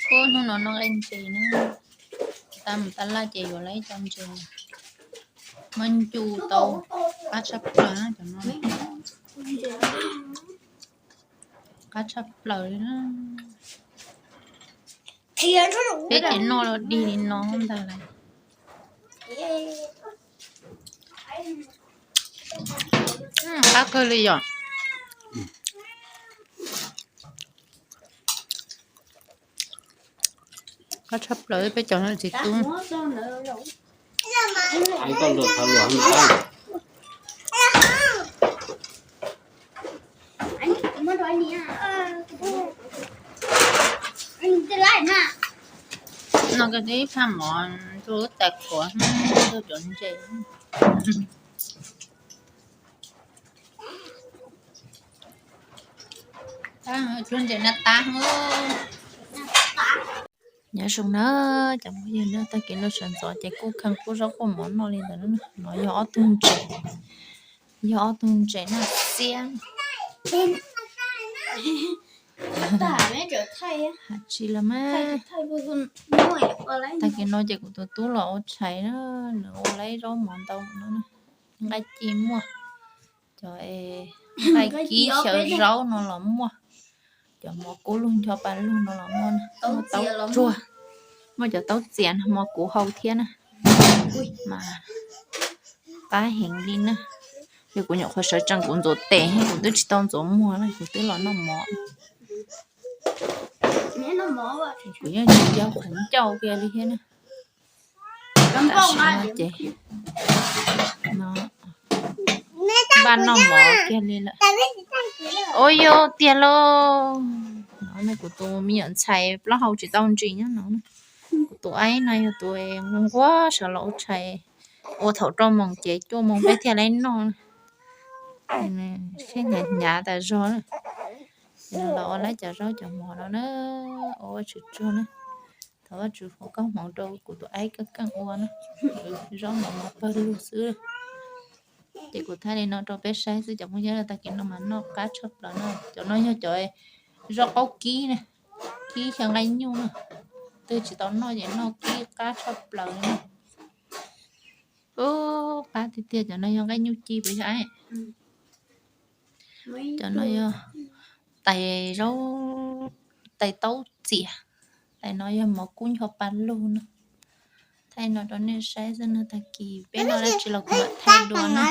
Ub, hnub no noj ntses na, tab mus tab laj ces yuav lawm ib co ntses, muab ncu tau, qab tshaj plaws na cov no, qab tshaj plaws li na. Peb ces noj dig li no ntag lawm. Qab kawg li yom. Qab tshaj plaws peb cov no txiv tub. No koj ib phaj mov rau lub tais qhuav, rau cov ntses. Tsuag ntses na tab. Nyob zoo na cov phooj ywg na, tag kis no sawv ntxov ces kuj kheej kuj zaub kuj mov noj li ntawd na. No yog ob tug ntses, yog ob tug ntses noj xiab. Has tsis los mas. Tag kis no ces kuv tus tub los ua tshais na, nws ua lawm zaub mov ntau no, nqaij ci muaj, cov nqaij kib xyaw zaub no los muaj, cov mov kub lug ncho pa lug no los muaj, muaj taub tsuag, muaj cov taub txias no mov kuv hau thiab na. Mas qab heev li na. Yog kuv nyuam qhuav sawv tsees kuv ntxuav tes, kuv twb tsis tau ntxuav muag na, kuv twb los noj mov. Kuv yeej tsis yog qhov ncauj kiag li thiab na. Tam sim no ces npaj noj mov kiag li lawm. Ua yog tiag lauj, no kuv tus me nyuam ntxhais plaub hau tsis tau ntsis nyob no. Kuv tus aib no yog tus nquag sawv los ua tshais, ua thaum rau moos ces cuaj moos peb thiaj li noj. Siab hnyav hnyav tas zog na. Los ua lawm cov zaub cov mov no na, ua Vajtswv tsaug na. Thov Vajtswv foom koob hmoov rau kuv tus aib keej keej ua na. Zaub mov mov pawg lug xwb. Ces kuv thaij li no rau peb saib xwb cov phooj ywg, tag kis no mas noj qab tshaj plaws na. Cov no yog cov zaub qaub kib na, kib xyaw nqaij nyuj na. Twb tsis tau noj ces noj kib qab tshaj plaws li na. Ub, qab tiag tiag, cov no yog nqaij nyuj ci puas yog aib? Cov no yog tais zaub, tais taub txias. Tais no yog mov kub ncho pa lug no. Thaij no rau nej saib xwb no, tag kis peb noj dab tsi los kuv mam thaij dua na.